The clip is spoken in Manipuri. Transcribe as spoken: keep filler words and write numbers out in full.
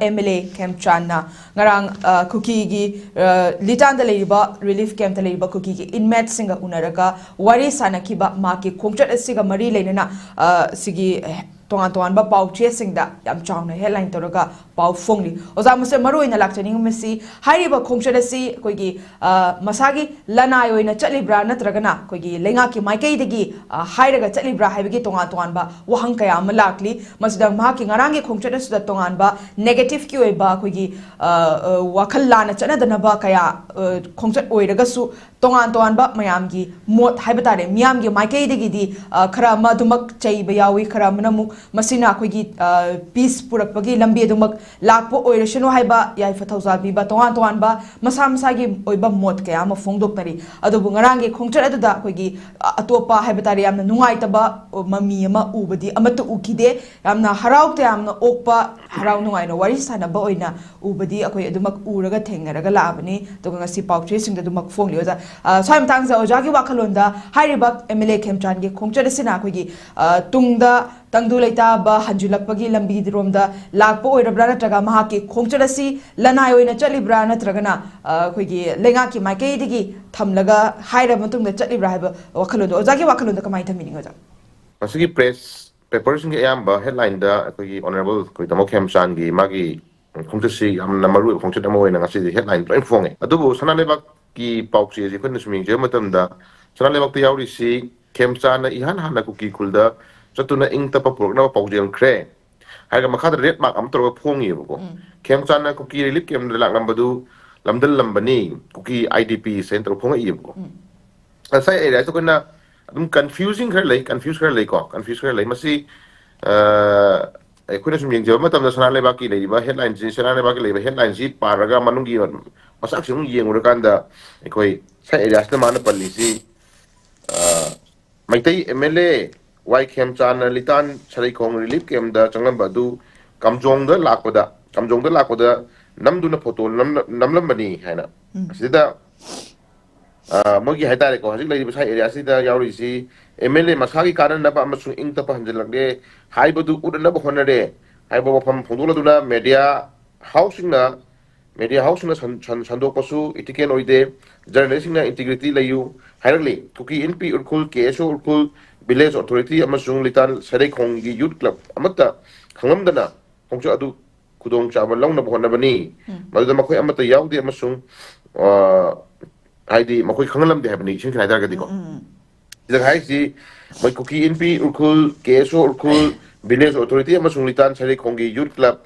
ꯑꯦꯝ ꯑꯦꯜ ꯑꯦ ꯈꯦꯝꯆꯥꯟꯅ ꯉꯔꯥꯡ, ꯑ, ꯀꯨꯀꯤꯒꯤ, ꯑ, ꯂꯤꯇꯥꯟꯗ ꯂꯩꯔꯤꯕ, ꯔꯤꯂꯤꯐ ꯀꯦꯝꯞꯇ ꯂꯩꯔꯤꯕ ꯀꯨꯀꯤꯒꯤ ꯏꯟꯃꯦꯠꯁꯤꯡꯒ ꯎꯅꯔꯒ ꯋꯥꯔꯤ ꯁꯥꯅꯈꯤꯕ꯫ ꯃꯍꯥꯛꯀꯤ ꯈꯣꯡꯆꯠ ꯑꯁꯤꯒ ꯃꯔꯤ ꯂꯩꯅꯅ, ꯑ, ꯁꯤꯒꯤ, ꯑꯦ, ꯇꯣꯉꯥꯟ ꯇꯣꯉꯥꯟꯕ ꯄꯥꯎ ꯆꯦꯁꯤꯡꯗ ꯌꯥꯝ ꯆꯥꯎꯅ ꯍꯦꯗꯂꯥꯏꯟ ꯇꯧꯔꯒ ꯄꯥꯎ ꯐꯣꯡꯂꯤ꯫ ꯑꯣꯖꯥ, ꯃꯁꯤꯗ ꯃꯔꯨ ꯑꯣꯏꯅ ꯂꯥꯛꯆꯅꯤꯡꯕꯁꯤ, ꯍꯥꯏꯔꯤꯕ ꯈꯣꯡꯆꯠ ꯑꯁꯤ ꯑꯩꯈꯣꯏꯒꯤ, ꯑ, ꯃꯁꯥꯒꯤ ꯂꯅꯥꯏ ꯑꯣꯏꯅ ꯆꯠꯂꯤꯕ꯭ꯔꯥ, ꯅꯠꯇ꯭ꯔꯒꯅ ꯑꯩꯈꯣꯏꯒꯤ ꯂꯩꯉꯥꯛꯀꯤ ꯃꯥꯏꯀꯩꯗꯒꯤ, ꯑ, ꯍꯥꯏꯔꯒ ꯆꯠꯂꯤꯕ꯭ꯔꯥ ꯍꯥꯏꯕꯒꯤ ꯇꯣꯉꯥꯟ ꯇꯣꯉꯥꯟꯕ ꯋꯥꯍꯪ ꯀꯌꯥ ꯑꯃ ꯂꯥꯛꯂꯤ꯫ ꯃꯁꯤꯗ ꯃꯍꯥꯛꯀꯤ ꯉꯔꯥꯡꯒꯤ ꯈꯣꯡꯆꯠ ꯑꯁꯤꯗ ꯇꯣꯉꯥꯟꯕ ꯅꯦꯒꯦꯇꯤꯚꯀꯤ ꯑꯣꯏꯕ ꯑꯩꯈꯣꯏꯒꯤ, ꯑ, ꯑ, ꯋꯥꯈꯜ ꯂꯥꯟꯅ ꯆꯠꯅꯗꯅꯕ ꯀꯌꯥ, ꯑ, ꯈꯣꯡꯆꯠ ꯑꯣꯏꯔꯒꯁꯨ, ꯇꯣꯉꯥꯟ ꯇꯣꯉꯥꯟꯕ ꯃꯌꯥꯝꯒꯤ ꯃꯣꯠ ꯍꯥꯏꯕ ꯇꯥꯔꯦ, ꯃꯤꯌꯥꯝꯒꯤ ꯃꯥꯏꯀꯩꯗꯒꯤꯗꯤ, ꯑ, ꯈꯔ ꯑꯃ ꯑꯗꯨꯃꯛ ꯆꯩꯕ ꯌꯥꯎꯏ, ꯈꯔ ꯑꯃꯅ ꯑꯃꯨꯛ ꯃꯁꯤꯅ ꯑꯩꯈꯣꯏꯒꯤ, ꯑ, ꯄꯤꯁ ꯄꯨꯔꯛꯄꯒꯤ ꯂꯝꯕꯤ ꯑꯗꯨꯃꯛ ꯂꯥꯛꯄ ꯑꯣꯏꯔꯁꯅꯨ ꯍꯥꯏꯕ ꯌꯥꯏꯐ ꯊꯧꯖꯥꯜ ꯄꯤꯕ, ꯇꯣꯉꯥꯟ ꯇꯣꯉꯥꯟꯕ ꯃꯁꯥ ꯃꯁꯥꯒꯤ ꯑꯣꯏꯕ ꯃꯣꯠ ꯀꯌꯥ ꯑꯃ ꯐꯣꯡꯗꯣꯛꯅꯔꯤ꯫ ꯑꯗꯨꯕꯨ ꯉꯔꯥꯡꯒꯤ ꯈꯣꯡꯆꯠ ꯑꯗꯨꯗ ꯑꯩꯈꯣꯏꯒꯤ, ꯑ, ꯑꯇꯣꯞꯄ ꯍꯥꯏꯕ ꯇꯥꯔꯦ, ꯌꯥꯝꯅ ꯅꯨꯡꯉꯥꯏꯇꯕ, ꯑ, ꯃꯃꯤ ꯑꯃ ꯎꯕꯗꯤ ꯑꯃꯠꯇ ꯎꯈꯤꯗꯦ꯫ ꯌꯥꯝꯅ ꯍꯔꯥꯎ ꯇꯌꯥꯝꯅ ꯑꯣꯛꯄ, ꯍꯔꯥꯎ ꯅꯨꯡꯉꯥꯏꯅ ꯋꯥꯔꯤ ꯁꯥꯟꯅꯕ ꯑꯣꯏꯅ ꯎꯕꯗꯤ ꯑꯩꯈꯣꯏ ꯑꯗꯨꯃꯛ ꯎꯔꯒ ꯊꯦꯡꯅꯔꯒ ꯂꯥꯛꯑꯕꯅꯤ꯫ ꯑꯗꯨꯒ ꯉꯁꯤ ꯄꯥꯎꯆꯦꯁꯤꯡꯗ ꯑꯗꯨꯃꯛ ꯐꯣꯡꯂꯤ꯫ ꯑꯣꯖꯥ, ꯑ, ꯁ꯭ꯋꯥꯏ ꯃꯇꯥꯡꯁꯤꯗ ꯑꯣꯖꯥꯒꯤ ꯋꯥꯈꯜꯂꯣꯟꯗ ꯍꯥꯏꯔꯤꯕ ꯑꯦꯝ ꯑꯦꯜ ꯑꯦ ꯈꯦꯝꯆꯥꯟꯒꯤ ꯈꯣꯡꯆꯠ ꯑꯁꯤꯅ ꯑꯩꯈꯣꯏꯒꯤ, ꯑ, ꯇꯨꯡꯗ ꯇꯪꯗꯨ ꯂꯩꯇꯥꯕ ꯍꯟꯖꯤꯜꯂꯛꯄꯒꯤ ꯂꯝꯕꯤꯔꯣꯝꯗ ꯂꯥꯛꯄ ꯑꯣꯏꯔꯕ꯭ꯔꯥ, ꯅꯠꯇ꯭ꯔꯒ ꯃꯍꯥꯛꯀꯤ ꯈꯣꯡꯆꯠ ꯑꯁꯤ ꯂꯅꯥꯏ ꯑꯣꯏꯅ ꯆꯠꯂꯤꯕ꯭ꯔꯥ, ꯅꯠꯇ꯭ꯔꯒꯅ, ꯑ, ꯑꯩꯈꯣꯏꯒꯤ ꯂꯩꯉꯥꯛꯀꯤ ꯃꯥꯏꯀꯩꯗꯒꯤ ꯊꯝꯂꯒ ꯍꯥꯏꯔꯕ ꯃꯇꯨꯡꯗ ꯆꯠꯂꯤꯕ꯭ꯔꯥ ꯍꯥꯏꯕ ꯋꯥꯈꯜꯂꯣꯟꯗꯣ, ꯑꯣꯖꯥꯒꯤ ꯋꯥꯈꯜꯂꯣꯟꯗꯣ ꯀꯃꯥꯏꯅ ꯊꯝꯕꯤꯅꯤꯡꯉꯤ, ꯑꯣꯖꯥ? ꯃꯁꯤꯒꯤ ꯄ꯭ꯔꯦꯁ ꯄꯦꯄꯔꯁꯤꯡꯒꯤ ꯑꯌꯥꯝꯕ ꯍꯦꯗꯂꯥꯏꯟꯗ ꯑꯩꯈꯣꯏꯒꯤ ꯑꯣꯅꯔꯦꯕꯜ ꯑꯩꯈꯣꯏ ꯇꯥꯃꯣ ꯈꯦꯝꯆꯥꯟꯒꯤ ꯃꯥꯒꯤ ꯈꯣꯡꯆꯠꯁꯤ ꯌꯥꯝꯅ ꯃꯔꯨꯑꯣꯏꯕ ꯈꯣꯡꯆꯠ ꯑꯃ ꯑꯣꯏꯅ ꯉꯁꯤꯗꯤ ꯍꯦꯗꯂꯥꯏꯟ ꯂꯣꯏ ꯐꯣꯡꯉꯦ꯫ ꯑꯗꯨꯕꯨ ꯁꯅꯥ ꯂꯩꯕꯥꯛꯀꯤ ꯄꯥꯎꯆꯦꯁꯤ ꯑꯩꯈꯣꯏꯅ ꯁꯨꯝ ꯌꯦꯡꯖꯕ ꯃꯇꯝꯗ, ꯁꯅꯥ ꯂꯩꯕꯥꯛꯇ ꯌꯥꯎꯔꯤꯁꯤ ꯈꯦꯝꯆꯥꯟꯅ ꯏꯍꯥꯟ ꯍꯥꯟꯅ ꯀꯨꯀꯤ ꯈꯨꯜꯗ ꯆꯠꯇꯨꯅ ꯏꯪ ꯇꯞꯄ ꯄꯨꯔꯛꯅꯕ ꯄꯥꯎꯖꯦꯜꯈ꯭ꯔꯦ ꯍꯥꯏꯔꯒ ꯃꯈꯥꯗ ꯔꯦꯗ ꯃꯥꯔꯛ ꯑꯃ ꯇꯧꯔꯒ ꯐꯣꯡꯉꯤꯕꯀꯣ꯫ ꯎꯝ꯫ ꯈꯦꯝꯆꯥꯟꯅ ꯀꯨꯀꯤ ꯔꯤꯂꯤꯐ ꯀꯦꯝꯞꯇ ꯂꯥꯛꯂꯝꯕꯗꯨ ꯂꯝꯗꯝꯂꯝꯕꯅꯤ, ꯀꯨꯀꯤ ꯑꯥꯏ ꯗꯤ ꯄꯤ ꯍꯥꯏꯅ ꯇꯧꯔꯒ ꯐꯣꯡꯉꯛꯏꯕꯀꯣ꯫ ꯎꯝ꯫ ꯉꯁꯥꯏ ꯑꯦꯔꯤꯌꯥꯁꯤ ꯑꯩꯈꯣꯏꯅ ꯑꯗꯨꯝ ꯀꯟꯐ꯭ꯌꯨꯖꯤꯡ ꯈꯔ ꯂꯩ, ꯀꯟꯐ꯭ꯌꯨꯁ ꯈꯔ ꯂꯩꯀꯣ, ꯀꯟꯐ꯭ꯌꯨꯁ ꯈꯔ ꯂꯩ꯫ ꯃꯁꯤ, ꯑ, ꯑꯩꯈꯣꯏꯅ ꯁꯨꯝ ꯌꯦꯡꯖꯕ ꯃꯇꯝꯗ ꯁꯅꯥ ꯂꯩꯕꯥꯛꯀꯤ ꯂꯩꯔꯤꯕ ꯍꯦꯗꯂꯥꯏꯟꯁꯤ, ꯁꯅꯥ ꯂꯩꯕꯥꯛꯀꯤ ꯂꯩꯔꯤꯕ ꯍꯦꯗꯂꯥꯏꯟꯁꯤ ꯄꯥꯔꯒ ꯃꯅꯨꯡꯒꯤ ꯃꯆꯥꯛꯁꯤ ꯑꯃꯨꯛ ꯌꯦꯡꯉꯨꯔꯀꯥꯟꯗ ꯑꯩꯈꯣꯏ ꯉꯁꯥꯏ ꯑꯦꯔꯤꯌꯥꯁꯤꯗ ꯃꯥꯅ ꯄꯜꯂꯤꯁꯤ, ꯑ, Meitei M L A Y ꯈꯦꯝꯆꯥꯟꯅ ꯂꯤꯇꯥꯟ ꯁꯔꯩꯈꯣꯡ ꯔꯤꯂꯤꯐ ꯀꯦꯝꯞꯇ ꯆꯪꯂꯝꯕ ꯑꯗꯨ ꯀꯥꯝꯖꯣꯡꯗ ꯂꯥꯛꯄꯗ, ꯀꯥꯝꯖꯣꯡꯗ ꯂꯥꯛꯄꯗ ꯅꯝꯗꯨꯅ ꯐꯣꯇꯣ ꯅꯝꯂ-, ꯅꯝꯂꯝꯕꯅꯤ ꯍꯥꯏꯅ꯫ ꯎꯝ꯫ ꯑꯁꯤꯗ, ꯑ, ꯃꯣꯏꯒꯤ ꯍꯥꯏꯇꯥꯔꯦꯀꯣ, ꯍꯧꯖꯤꯛ ꯂꯩꯔꯤꯕ ꯁ꯭ꯋꯥꯏ ꯑꯦꯔꯤꯌꯥꯁꯤꯗ ꯌꯥꯎꯔꯤꯁꯤ ꯑꯦꯝ ꯑꯦꯜ ꯑꯦ ꯃꯁꯥꯒꯤ ꯀꯥꯟꯅꯅꯕ ꯑꯃꯁꯨꯡ ꯏꯪ ꯇꯞꯄ ꯍꯟꯖꯤꯜꯂꯛꯂꯦ ꯍꯥꯏꯕꯗꯨ ꯎꯠꯅꯅꯕ ꯍꯣꯠꯅꯔꯦ ꯍꯥꯏꯕ ꯋꯥꯐꯝ ꯐꯣꯡꯗꯣꯛꯂꯗꯨꯅ ꯃꯦꯗꯤꯌꯥ ꯍꯥꯎꯁꯁꯤꯡꯅ, ꯃꯦꯗꯤꯌꯥ ꯍꯥꯎꯁꯁꯤꯡꯅ ꯁꯟ- ꯁꯟ- ꯁꯟꯗꯣꯛꯄꯁꯨ ꯏꯊꯤꯀꯦꯜ ꯑꯣꯏꯗꯦ꯫ ꯖꯔꯅꯦꯂꯤꯁꯁꯤꯡꯅ ꯏꯟꯇꯤꯒ꯭ꯔꯤꯇꯤ ꯂꯩꯌꯨ ꯍꯥꯏꯔꯛꯂꯤ꯫ ꯀꯨꯀꯤ ꯏꯟꯄꯤ ꯎꯔꯈꯨꯜ, ꯀꯦ ꯑꯦꯁ ꯑꯣ ꯎꯔꯈꯨꯜ, ꯚꯤꯂꯦꯖ ꯑꯣꯊꯣꯔꯤꯇꯤ ꯑꯃꯁꯨꯡ ꯂꯤꯇꯥꯟ ꯁꯔꯩꯈꯣꯡꯒꯤ ꯌꯨꯠ ꯀ꯭ꯂꯕ ꯑꯃꯠꯇ ꯈꯪꯂꯝꯗꯅ ꯈꯣꯡꯆꯠ ꯑꯗꯨ ꯈꯨꯗꯣꯡꯆꯥꯕ ꯂꯧꯅꯕ ꯍꯣꯠꯅꯕꯅꯤ꯫ ꯃꯗꯨꯗ ꯃꯈꯣꯏ ꯑꯃꯠꯇ ꯌꯥꯎꯗꯦ ꯑꯃꯁꯨꯡ, ꯑ, ꯍꯥꯏꯗꯤ ꯃꯈꯣꯏ ꯈꯪꯍꯜꯂꯝꯗꯦ ꯍꯥꯏꯕꯅꯤ, ꯏꯁꯤꯡ ꯍꯥꯏꯇꯥꯔꯒꯗꯤꯀꯣ꯫ ꯁꯤꯗ ꯍꯥꯏꯔꯤꯁꯤ ꯃꯣꯏ ꯀꯨꯀꯤ ꯏꯟꯄꯤ ꯎꯔꯈꯨꯜ, ꯀꯦ ꯑꯦꯁ ꯑꯣ ꯎꯔꯈꯨꯜ, ꯚꯤꯂꯦꯖ ꯑꯣꯊꯣꯔꯤꯇꯤ ꯑꯃꯁꯨꯡ ꯂꯤꯇꯥꯟ ꯁꯔꯩꯈꯣꯡꯒꯤ ꯌꯨꯠ ꯀ꯭ꯂꯕ